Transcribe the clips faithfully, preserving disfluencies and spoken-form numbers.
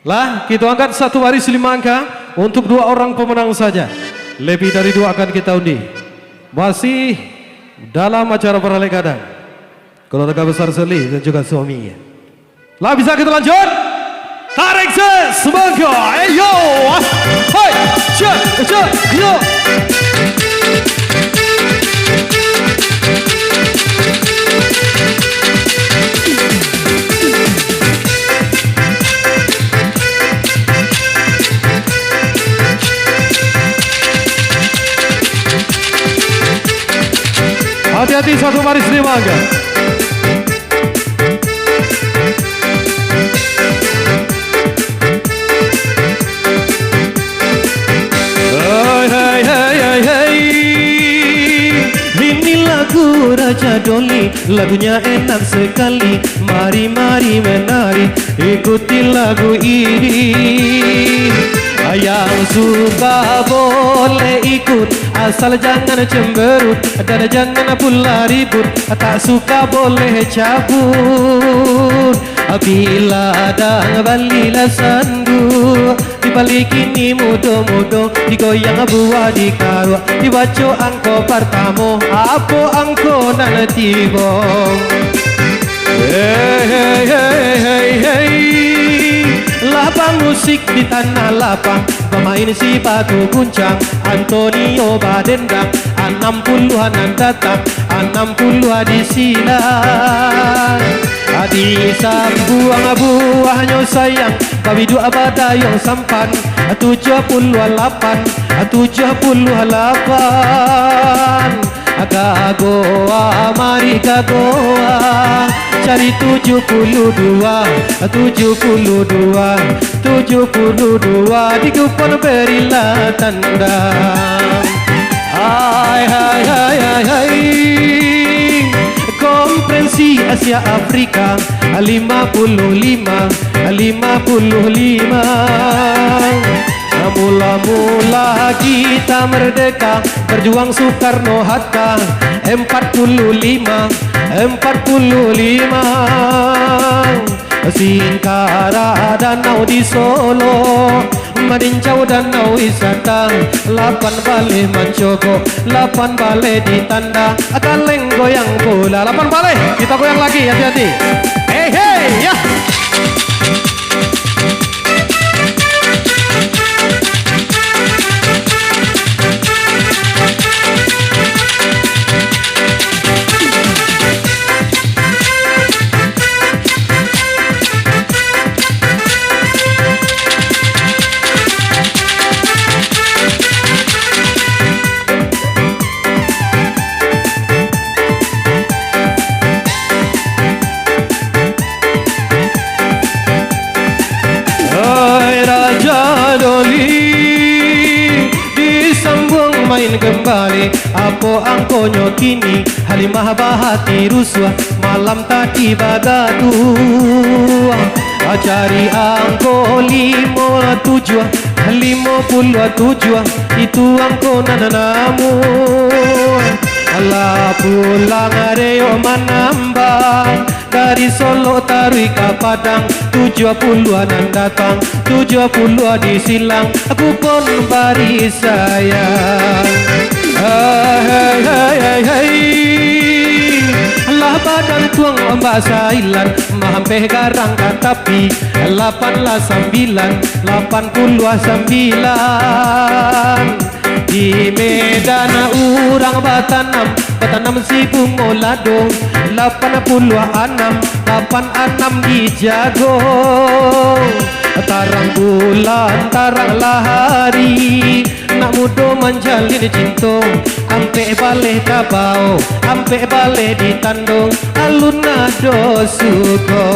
Lah, kita angkat satu baris lima angka untuk dua orang pemenang saja. Lebih dari dua akan kita undi. Masih dalam acara baralek gadang. Keluarga besar Seli dan juga suaminya. Lah, bisa kita lanjut? Tarik ses, semangka, eh, yo, ah, hai, cek, cek, yo. Hati-hati, satu baris lima angka. Hai, hai, hai, hai, hai. Ini lagu Raja Doli, lagunya enak sekali. Mari, mari menari, ikuti lagu ini. Yang suka boleh ikut, asal jangan cemberut dan jangan pula ribut. Tak suka boleh cabut. Bila dang balilah sanduk, dibalikin ni mudo-mudo, digoyang buah di karuak, dibaco angko partamo, apo angko nan tibo. Hei, hei, hei, hei, hei. Lah bamusik di tanah lapang, bamain si batu guncang, Antonio badendang, anam puluah nan datang, anam puluah di silang. Di sambuang buahnyo sayang, babiduak badayuang sampan, tujuah puluah lapan, tujuah puluah lapan. Gagoa, mari gagoa, cari tujuah puluah dua, tujuah puluah dua, tujuah puluah dua, di kupon berilah tanda. Hai, hai, hai, hai, hai. Konferensi Asia Afrika, lima puluh lima, lima puluh lima. Mula-mula kita merdeka, berjuang Soekarno-Hatta, empat puluh lima, empat puluh lima. Singkarak danau di Solok, Madincau danau wisata, lapan baleh mancogok, lapan baleh di tanda, kaleng goyang bola. Lapan baleh, kita goyang lagi, hati-hati. Hei, hei, ya. Hai Raja Doli, disambuang main kembali, apo angkonyo kini? Halimah bahati rusuah, malam tadi bagaduah. Cari angko limo tujuah, limo puluah tujuah, itu angko nan namuah. Lah pulang Rio manambah, dari Solok taruih ka Padang, tujuah puluah nan datang, tujuah puluah di silang, kupon bari sayang. Hai, hai, hai, hai, hai. Lah badantuang ombak sailan, mahampeh garang ka tapi, lapan lah sambilan, lapan puluah sambilan. Di Medan urang batanam, batanam si bungo lado, lapan puluah anam, lapan anam dijago. Tarang bulan, tarang lah hari, nak mudo manjalin cinto, ampek baleh tabao, ampek baleh ditando, alun ado suko.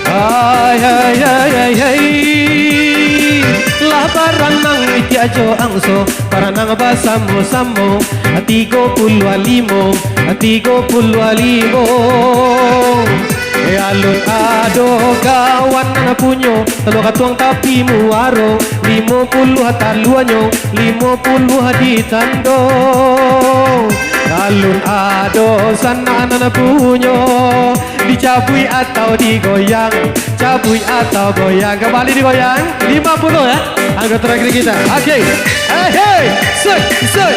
Hai, hai, hai, hai, hai. Lah baranang itiak jo angso, baranang basamo-samo. Tigo puluah limo, tigo puluah limo. Eh, alun ado kawan nan punyo, talua katuang tapi muaro, limo puluah taluanyo, limo puluah ditando. Alun ado sanak nan punyo, dicabuik atau digoyang, cabuik atau goyang, kambali digoyang, lima puluah, ya. Anggo terakhir kita. Oke. Hei, hei. Set, set.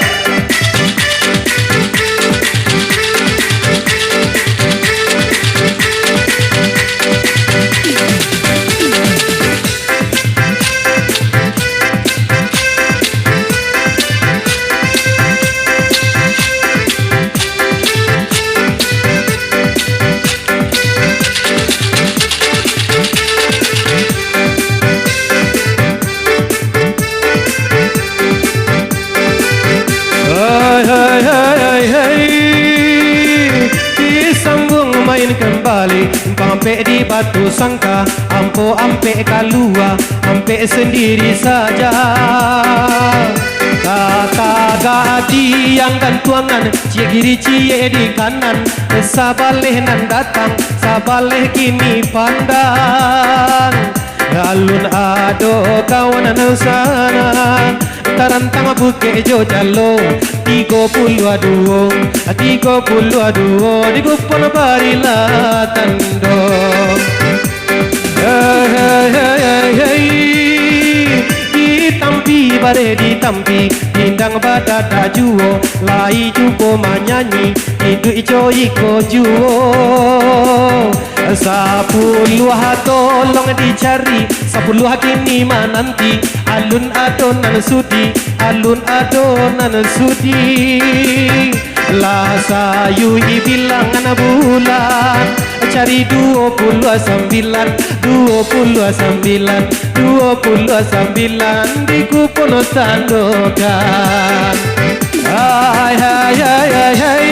Hai, hai, hai, hai, hai. Disambuang main kambali, ampek di Batusangka, ambo ampek kalua, ampek sandiri saja. Tatagak tiang gantuangan, ciek kiri ciek di kanan, sabaleh nan datang, sabaleh kini pandang. Alun ado kawan nan sanak, tarantang bukek jo jalo, tigo puluah duo, tigo puluah duo, di kupon barilah tando. Hei, hei, hei, hei, hei. Ditampi, bareh ditampi, pindang badadak juo, lai juo manyanyi, iduik jo iko juo. Sapuluah tolong dicari, sapuluah kini mananti, alun ado nan sudi, alun ado nan sudi. Lah sayui bilangan bulan, cari duo puluah sambilan, duo puluah sambilan, duo puluah sambilan, di kupon tandokan. Hai, hai, hai, hai, hai.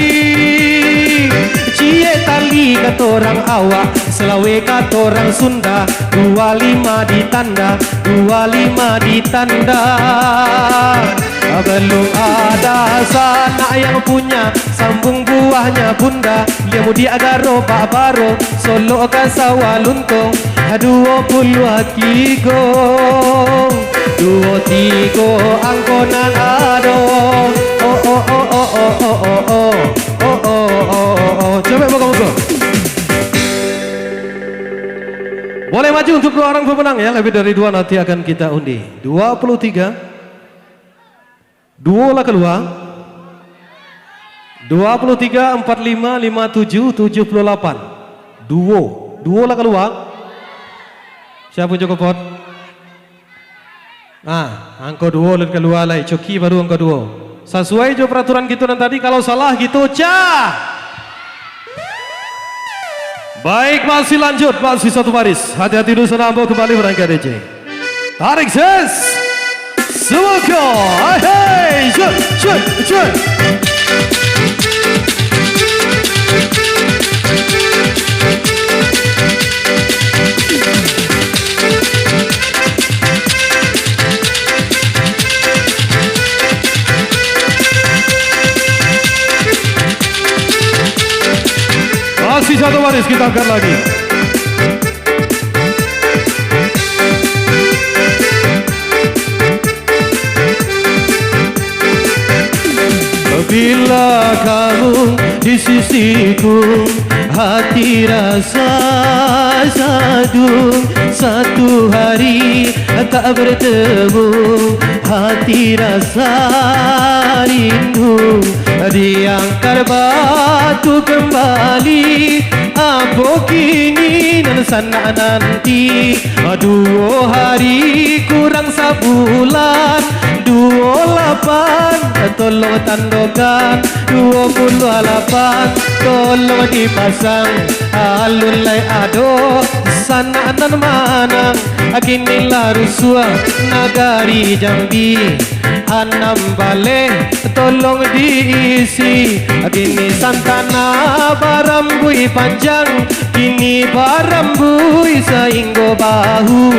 Ciek tali kato urang awak, salaweh kato urang Sunda, duo limo ditanda, duo limo ditanda. Balum ado sanak yang punya, sambuang buahnyo bunda, iyo mudiak garobak baro, solok ka sawah luntong, duo puluah tigo, duo tigo angko nan ado. Oh, oh, oh, oh, oh, oh, oh, oh, oh, oh, oh, oh, oh. Capek, buka muka. Boleh maju untuk dua orang pemenang, yang lebih dari dua nanti akan kita undi. Dua puluh tiga. Duo lah kalua. Dua puluh tiga, empat lima, lima tujuh, tujuh puluh lapan. Duo. Duo lah kalua. Siapa jo kopot? Ah, angko duo lah kalua lai. Coki baru angko duo. Sasuai jo peraturan kito nan tadi, kalau salah kito cah. Baik, masih lanjut, masih satu baris. Hati-hati dulu, sana ambo kembali berangkat D J. Tarik ses. Semoga. Hai, hai, jut, jut, jut. Masih satu baris, kita angkat lagi. Bila kamu di sisiku, hati rasa sadu. Satu hari tak bertemu, hati rasa rindu. Diangkat batu kembali, apo kini nan sanak nanti? Duo hari kurang sabulan, duo lapan tolong tandokan, duo puluah lapan tolong dipasang. Alun lai ado sanak nan manang, kini lah rusuah nagari Jambi. Anam baleh tolong diisi. Kini santana barambuik panjang, kini barambuik sainggo bahu.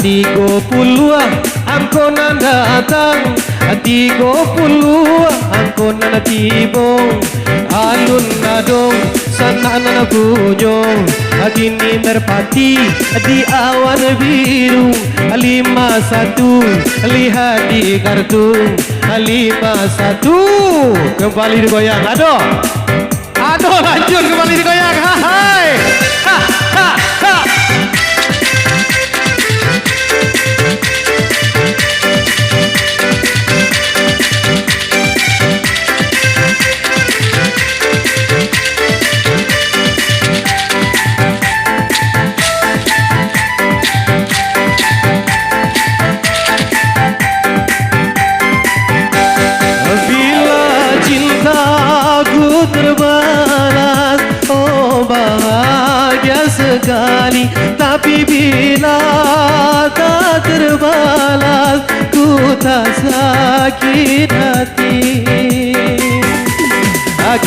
Tigo puluah angko nan datang, tigo puluah angko nan tibo. Alun ado sanak nan punyo, kini merpati di awan biru. Lima satu, lihat di kartu. Lima satu. Kembali digoyang. Ado. Ado, lanjut, kembali digoyang. Hai. Ha, ha, ha. Bila cintaku terbalas, oh, bahagia sekali. Tapi bila tak terbalas, ku tak sakit hati.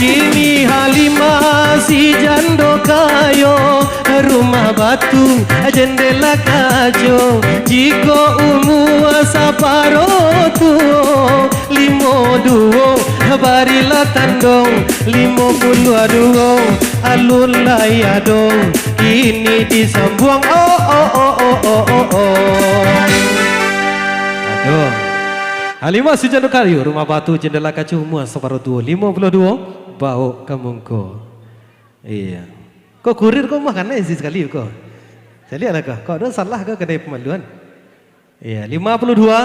Kini Halimah si jando kayo, rumah batu, jendela kaco. Jikok umua saparo tuo, limo duo, barilah tando. Limo puluah duo, alun lai ado, kini disambuang. Oh, oh, oh, oh, oh, oh, oh. Aduh. Halimah si jando kayo, rumah batu, jendela kaco, umua saparo tuo, limo puluah duo, baok ka mungko. Iya. Ko kurir ko mah kanai isi sakali ko. Caliaklah ko. Kok ado salah ko kanai pamaluan. Iya, lima puluah dua.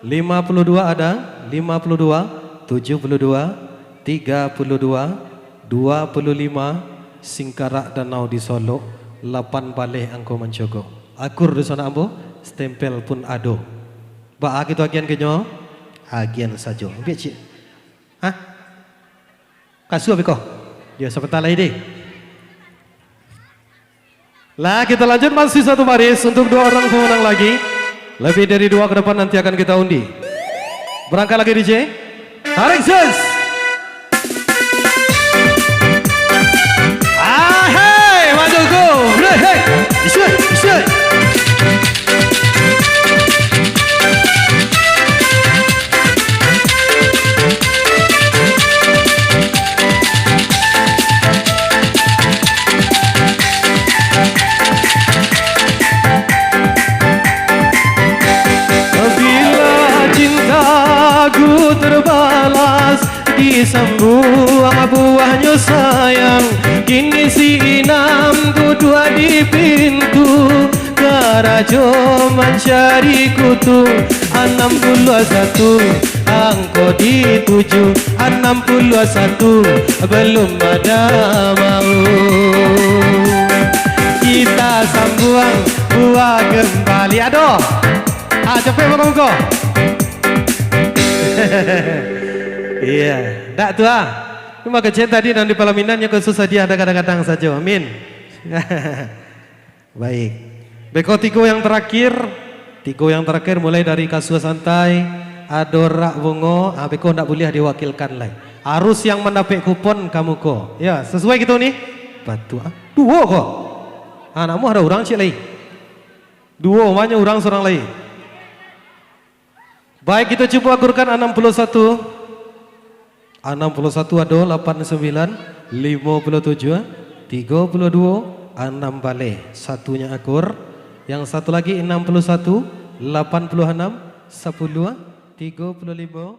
Lima puluah dua ada, lima puluah dua, tujuh puluah dua, tiga puluah dua, dua puluah lima, Singkarak Danau di Solok, lapan baleh angko mancogok. Akur di sanak ambo, stempel pun ado. Baa kito agiahan ka inyo? Agiahan sajo. Ambiak ciek. Hah? Kasua beko. Yo, sabanta lai deh. Lah, kita lanjut, masih satu baris untuk dua orang pemenang lagi. Lebih dari dua ke depan nanti akan kita undi. Berangkat lagi, D J. Tarik, ses. Ah, hei, maju, go. Hei, hei. Isyuk, isyuk. Bila cintaku terbalas, disambuang buahnyo sayang. Kini si Inam duduak di pintu, karajo mancari kutu. Anam puluah satu, angko dituju. Anam puluah satu, balum ada mau. Kita sambuang buah kembali. Ado. Ah, capek, Bang Muko. Iya, dak tu ah. Cuma kecen tadi nan di palaminan nyo khusus hadiah dak kadang-kadang sajo. Amin. Baik. Beko tigo yang terakhir, tigo yang terakhir mulai dari Kasua Santai, ado Rak Bungo, ah, beko ndak buliah diwakilkan lai. Harus yang mandapek kupon ka muko. Ya, sesuai gitu nih. Batua. Duo ko. Ah, namuah ado urang ciek lai. Duo, banyak urang surang lai. Baik, kita cubo akurkan anam puluah satu. Anam puluah satu ado, lapan sambilan, limo puluah tujuah, tigo puluah duo, anam baleh. Satunyo akur. Yang satu lagi, anam puluah satu, lapan puluah anam, sapuluah, tigo puluah limo,